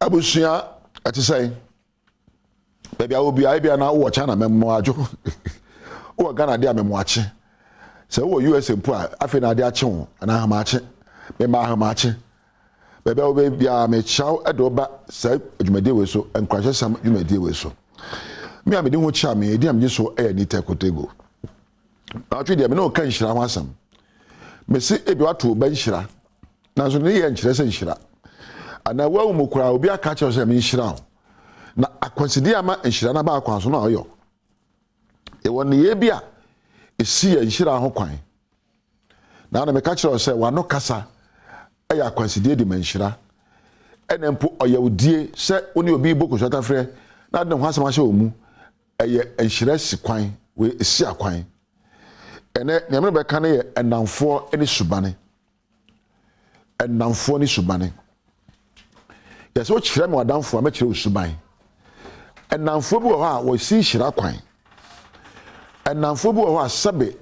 Abusua, ɛte sɛn? Baabi a wɔ biara, ebia na wowɔ China mɛmo adwo. Wowɔ Ghana de a mɛmo akye. Sɛ wowɔ USA mpo a, afei na ade akye wo anaa ahamakye. Mema ahamakye. Baabi a wobɛ biara mekyia wo de wo ba saa dwumadie wei so, nkuranhyɛsɛm dwumadie wei so. Me a mede ho kyia me, edin a megye so yɛ Anita Kotego. Na ɔtwe deɛ me ne wo ka nhyira ho asɛm. Mese ebi wato wo ba nhyira, nanso ne yɛ nkyerɛ sɛ nhyira. Anaa woawu mu koraa obi aka akyerɛ wo sɛ menhyira wo. Na akwansideɛ ama nhyira no aba akwan so no a ɔyɔ. Yɛwɔ nneyɛɛ bi a ɛsi yɛn nhyira ho kwan. Na na meka kyerɛ wo sɛ w'ano kasa yɛ akwansideɛ di ma nhyira. Ɛna mpo ɔyawdie sɛ wo ne obi rebɔ kosuatafrɛ na ade ne ho asɛm ahyɛ wo mu, ɛyɛ nhyira si kwan, wei ɛsi akwan. Ɛnɛ nea mene bɛka no yɛ nnamfoɔ ne subane. Nnamfoɔ ne subane. Yɛsɛ wokyerɛ me w'adamfoɔ a mɛkyerɛ wo suban. Nnamfoɔ bi wɔ hɔ a wɔsi nhyira kwan. Nnamfoɔ bi wɔ hɔ a sɛbe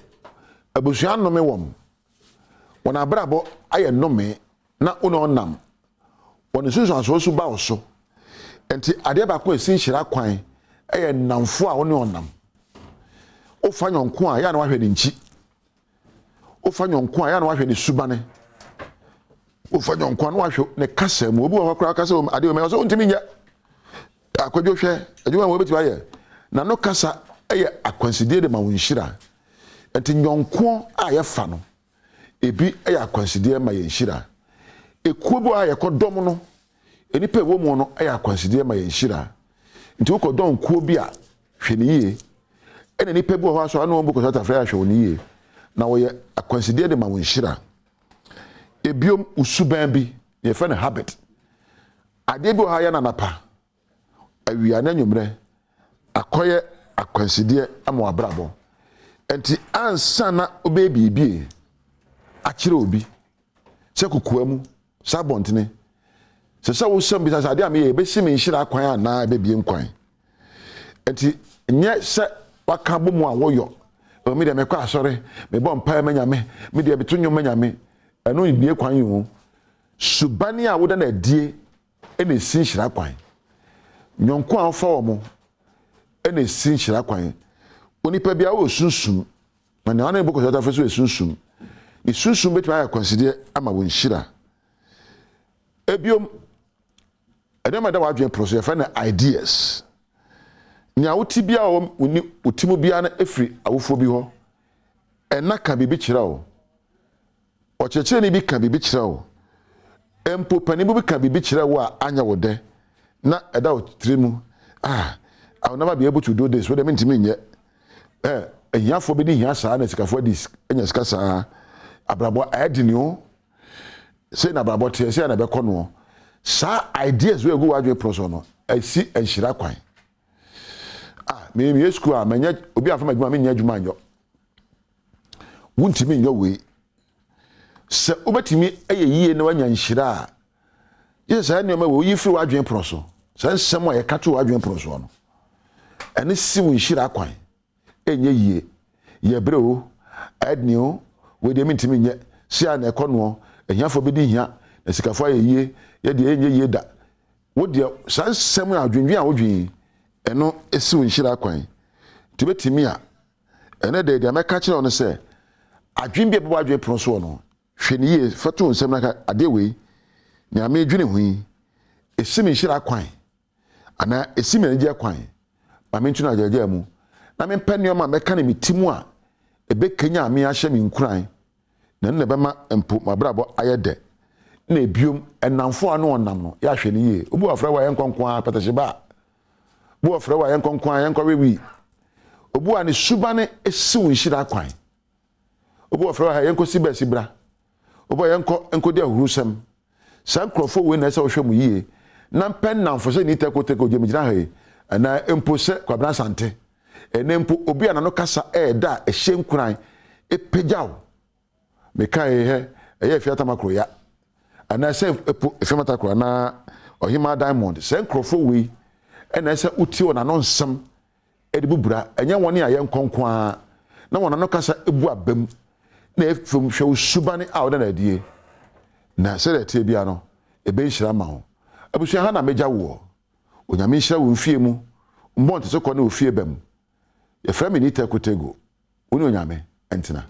abusua nnome wɔn. Wɔn abrabɔ ayɛ nnome na wo ne wɔn nam. Wɔn nsunsuansoɔ nso ba wo so. Nti adeɛ baako a ɛsi nhyira kwan yɛ nnamfoɔ a wo ne wɔn nam. Wofa nyɔnko a yɛ a na wahwɛ ne nkyi. Wofa nyɔnko a yɛ a na wahwɛ ne subane. Wofa nyɔnko a na wahwɛ ne kasa mu. Obi wɔ hɔ koraa kasa adeɛ wɔ mɛ ɔsɛ wontumi nyɛ. Akwadwo hwɛ adwuma a wɔbɛtumi ayɛ. Na no kasa yɛ akwansideɛ de ma wo nhyira. Nti nyɔnko a yɛfa no Ebi yɛ akwansideɛ ma yɛn nhyira. Ekuo bi wɔ hɔ a yɛkɔdɔm no, nnipa a ɛwɔ mu no yɛ akwansideɛ ma yɛn nhyira. Nti wokɔdɔm kuo bi a, hwɛ no yie. Ɛna nnipa bi wɔ hɔ a so a ne wɔn bu kɔsɛ atafrɛ a hwɛ wɔn yie. Na wɔyɛ akwansideɛ de ma wo nhyira. Ebiom, wo suban bi, yɛfrɛ no habit. Adeɛ bi wɔ hɔ a yɛ no anapa, awia ne anwummerɛ akɔyɛ akwansideɛ ama w'abrabɔ. Nti ansa na wobɛyɛ biribi akyerɛ obi sɛ kokoa mu, sɛ abɔntene, sɛ sɛ wosɛm bisa sɛ adeɛ a meyɛ ɛbɛsi me nhyira kwan anaa ɛbɛbie nkwan. Nti nyɛ sɛ waka bɔ mu a woyɔ. Me deɛ mekɔ asɔre, mebɔ mpaeɛ ma Nyame, me deɛ meto nnwom ma Nyame. Ɛno mmie kwan o. Suban a woda no adie na esi nhyira kwan. Nyɔnko a wofa wɔn na esi nhyira kwan. Onipa biara wɔ sunsum, na nea ɔne ne bɔ kɔsɔtafo nso yɛ sunsum. Ne sunsum betumi ayɛ akwansideɛ ama wo nhyira. Ebiom, nneɛma ɛda w'adwene pono so yɛfrɛ no ideas. Nea wote biara wɔ wo ti mu biara no efiri awofoɔ bi hɔ. Ɛna ka biribi kyerɛ wo. Ɔkyerɛkyerɛni bi ka biribi kyerɛ wo, mpo panin bi ka biribi kyerɛ wo a anyɛ wo dɛ, na ɛda wo tiri mu, ah, I will never be able to do this, wo deɛ mentumi nyɛ. Eh, ahiafoɔ bɛdi hia saa na asikafoɔ adi anya sika saa. Abrabɔ ayɛ den o. Sei na abrabɔ teɛ, sei na ɛbɛkɔ noɔ. Saa ideas wei a ɛgu w'adwene pono so no, ɛsi nhyira kwan. Ah, me meyɛ sukuu a, manyɛ obi amfa m'adwuma menyɛ adwuma anyɔ. Wontumi nyɛ wei. Sɛ wobɛtumi ayɛ yie na woanya nhyira a, gye sɛ saa nneɛma wei woyi firi w'adwene pono so. Saa nsɛm a yɛka to w'adwene pono soɔ no, ɛne si wo nhyira kwan. Ɛnyɛ yie. Yɛ berɛ o, ɛdene o, wei deɛ mentumi nyɛ, sei a na ɛkɔ noɔ, ahiafoɔ bɛdi hia, na sikafoɔ ayɛ yie, yɛ deɛ ɛnyɛ yie da. Wo deɛ saa nsɛm a adwendwen a wodwen yi, ɛno si wo nhyira kwan. Nti wobɛtumi a Ɛnnɛ da yi, deɛ mɛka akyerɛ wo ne sɛ, adwene bi a ɛbɛbɔ w'adwene pono soɔ no, hwɛ no yie, fa to wo nsam na ka, adeɛ wei, nea meredwene ho yi, ɛsi me nhyira kwan, anaa ɛsi me anigyeɛ kwan, ma mentu no agyaagyaa mu, na mempɛ nneɛma a mɛka no me ti mu a ɛbɛkanyan me ahyɛ me nkuran, na ɛno na ɛbɛma mpo m'abrabɔ ayɛ dɛ. Na ebiom, nnamfo a ne wɔn nam no, yɛ ahwɛ no yie. Obi wɔ afrɛ wo a yɛnkɔ nko ara, pɛtɛhye ba a. Obi wɔ frɛ wo a yɛnkɔ nko ara, yɛnkɔ we wii. Obi wɔ a ne suban si wo nhyira kwan. Obi wɔ frɛ wo a yɛnkɔ si bɛsi bra. Obi wɔ yɛnkɔ nkɔdi ahurusɛm. Saa nkurɔfoɔ wei na ɛsɛ wohwɛ mu yie na mpɛ nnamfo sɛ Nita Koteko gye megyina ha yi anaa mpo sɛ Kwabena Asante. Ɛnɛ mpo obi a n'ano kasa ɛɛda a ɛhyɛ nkuran ɛpagya wo. Mekae hɛ ɛyɛ Afia Tamaklo ya anaa sɛ ɛpo Afia Mataklo anaa Ɔhemaa Diamond. Saa nkurɔfoɔ wei na ɛsɛ wotie wɔn ano nsɛm de bu bra, ɛnyɛ wɔn a yɛnkɔ nko ara na wɔn ano kasa bu abam na afei hwɛ wo suban a woda no adie na sɛdeɛ ɛteɛ biara no ɛbɛyɛ nhyira ama wo. Abusua ha na mɛgya woɔ. Onyame nhyira wo mfie mu, mbɔ ntete kɔ ne ofie ba mu. Yɛfrɛ me Nita Kotego. Wo ne Onyame ntena.